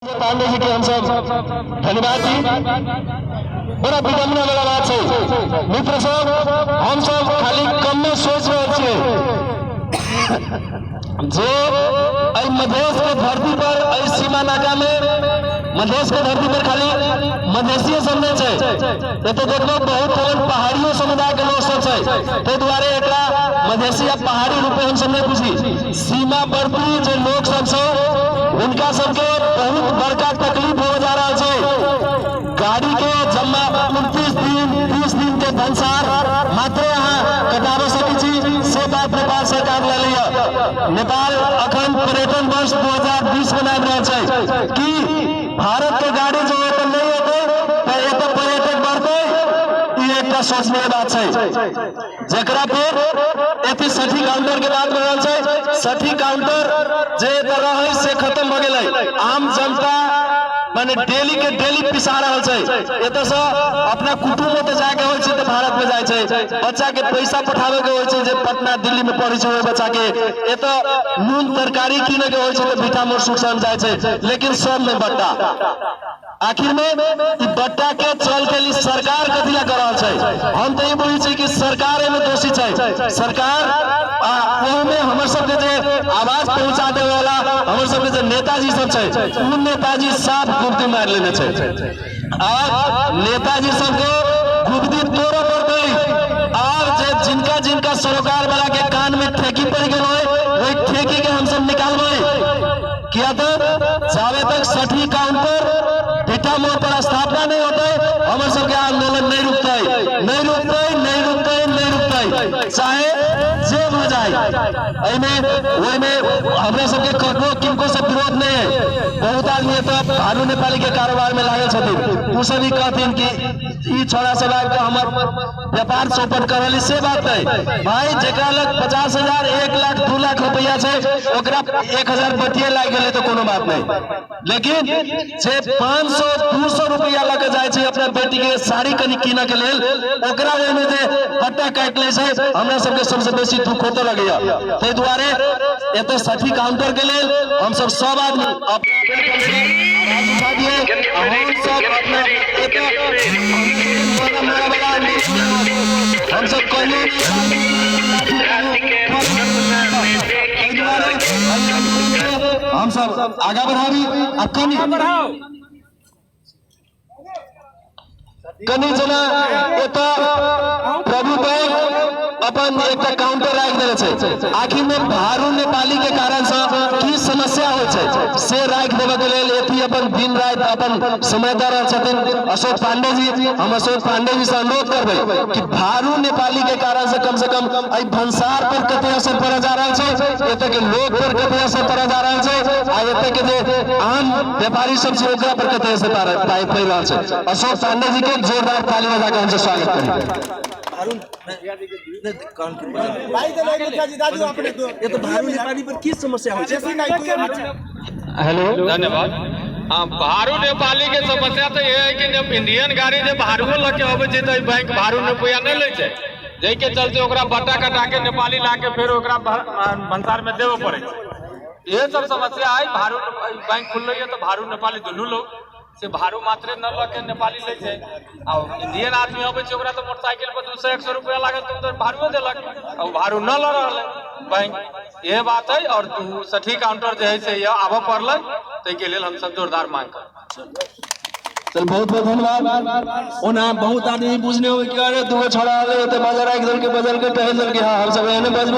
पांडे जी के हम सब धन्यवाद दी। बड़ा विडम्बना वाला बात छै मित्र सब, हम सब खाली कमे सोच रहल छियै जे एहि मधेश के धरती पर, एहि सीमा नाका में मधेश के धरती पर खाली मधेसिये सब नहि छै, एतऽ देखबै बहुत तरह पहाड़ियो समुदाय के लोक सब छै। ताहि दुआरे एकरा मधेसी आ पहाड़ी रूपे हम सब नहि बुझी। सीमावर्ती जे लोक सब छै हुनका सबके बहुत बड़का तकलीफ हो जा रहल छै। गाड़ी के जम्मा 29 दिन 30 दिन के भंसार मात्रे अहाँ कटाबे सकै छी, से बात नेपाल सरकार लऽ लिअ। नेपाल अखन पर्यटन वर्ष 2020 मनाबि रहल छै कि भारत के गाड़ी जो एतऽ नहि एतै तऽ एतऽ पर्यटक बढ़तै, ई एकटा सोचनीय बात छै। जकरा पर एथी साठी काउंटर के बात भऽ रहल छै, साठी काउंटर जे एतऽ रहै से खत्म भऽ गेलै। आम जनता माने डेली के डेली पिसा रहल छै। एतऽ से अपना कुटुम्ब ओतऽ जायके होइ छै तऽ भारत में जाइ छै, बच्चा के पैसा पठाबे के होइ छै जे पटना दिल्ली में पढ़ै छै ओहि बच्चा के, एतऽ नून तरकारी कीने के होइ छै तऽ भीठा मोड़ सुरसन जाइ छै, लेकिन सब में बट्टा। आखिर में ई बट्टा के चल के लिए सरकार कथी ला कर रहल छै? हम तऽ ई बुझै छी कि सरकार एहिमे दोषी छै। सरकार आ ओहिमे हमर सबके जे आवाज पहुंचा देवे वाला हमर सबके जे नेताजी सब छै, उ नेताजी साफ गुप्ती मारि लेने छै। आ नेताजी सबके गुप्ती तोड़ऽ पड़तै। आब जे जिनका जिनका सरोकार वाला के कान में ठेकी पड़ि गेल होय, ओहि ठेकी के हमसब निकालबै। किया तऽ जाबे तक साठी काउंटर भिट्ठा मोड़ पर स्थापना नहीं होते हमर सबके आंदोलन नहीं रुकतै, नहीं रुकतै, नहीं रुकतै, नहीं रुकतै, चाहे जे भऽ जाए। एहिमे ओहिमे हमरा सबके ककरो किनको से विरोध नहीं है। बहुत आदमी एतऽ भारू नेपाली के कारोबार में लागल छथिन, ओ सब ई कहथिन कि ई छोड़ा सब आबि कऽ हमर व्यापार चौपट कर रहली, से बात नहीं भाई। जेकरा लग 50,000 1 लाख 2 लाख रुपया छै ओकरा 1000 बटिए लागि गेलै तऽ कोनो बात नहीं, लेकिन जे 500 200 रुपया लऽ के जाइ छै अपना बेटी के साड़ी कनि कीनऽ के लेल, ओकरा ओहिमे जे बट्टा काटि लै छै, हमरा सबके सबसे बेसी दुख होते लगैया। ताहि दुआरे एतऽ साठी काउंटर के लेल हमसब सब आदमी अपना आवाज उठा दिए। हम सब अपना एतऽ हमसब कहियो हमसब आगा बढ़ाबी। आ कनि कनि जेना एतऽ प्रभु बैंक अपन एकटा काउंटर राखि देने छै, आखिर में भारू नेपाली के कारण से की समस्या होइ छै से राखि देबऽ के लेल एथी अपन दिन राति अपन समय दऽ रहल छथिन अशोक पांडे जी। हम अशोक पांडे जी से अनुरोध करबै कि भारू नेपाली के कारण से कम से कम एहि भंसार पर कते असर पड़ऽ जा रहल छै, एतऽ के लोक पर कते असर पड़ऽ जा रहल छै, आ एतऽ के जे आम व्यापारी सब छै ओकरा पर कते असर पड़ि रहल छै। अशोक पांडे जी के जोरदार ताली बजा के हमसे स्वागत करी। पर की समस्या होइ छै? हेलो, धन्यवाद। हाँ, भारू नेपाली के समस्या तो ये है कि जब इंडियन गाड़ी जे भारुओ लऽ के अबै छै तऽ बैंक भारू रुपया नहि लै छै, जाहिके चलते ओकरा बट्टा कटा के नेपाली ला के फेर ओकरा भंसार में देबऽ पड़ै छै। इहे सब समस्या है। भारू बैंक खुललै तऽ भारू नेपाली दुनू लोग से भारू मात्रे न लऽ के नेपाली लै छै। आ इंडियन आदमी अबै छै ओकरा तऽ मोटरसाइकिल पर 200 100 रुपया लागल तऽ ओ तऽ भारुए देलक, आ ओ भारू न लऽ रहल है बैंक। इहे बात है। और साठी काउंटर जे है से आबऽ पड़लै, ताहिके लेल हमसब जोरदार मांग करब। चल, बहुत बहुत धन्यवाद। ओना बहुत आदमी बुझने हो कि अरे दूगो छोड़ा आले तऽ बाजार राखि देलकै, बजल के टहल देलकै। हाँ, हमसब एहने बजबो।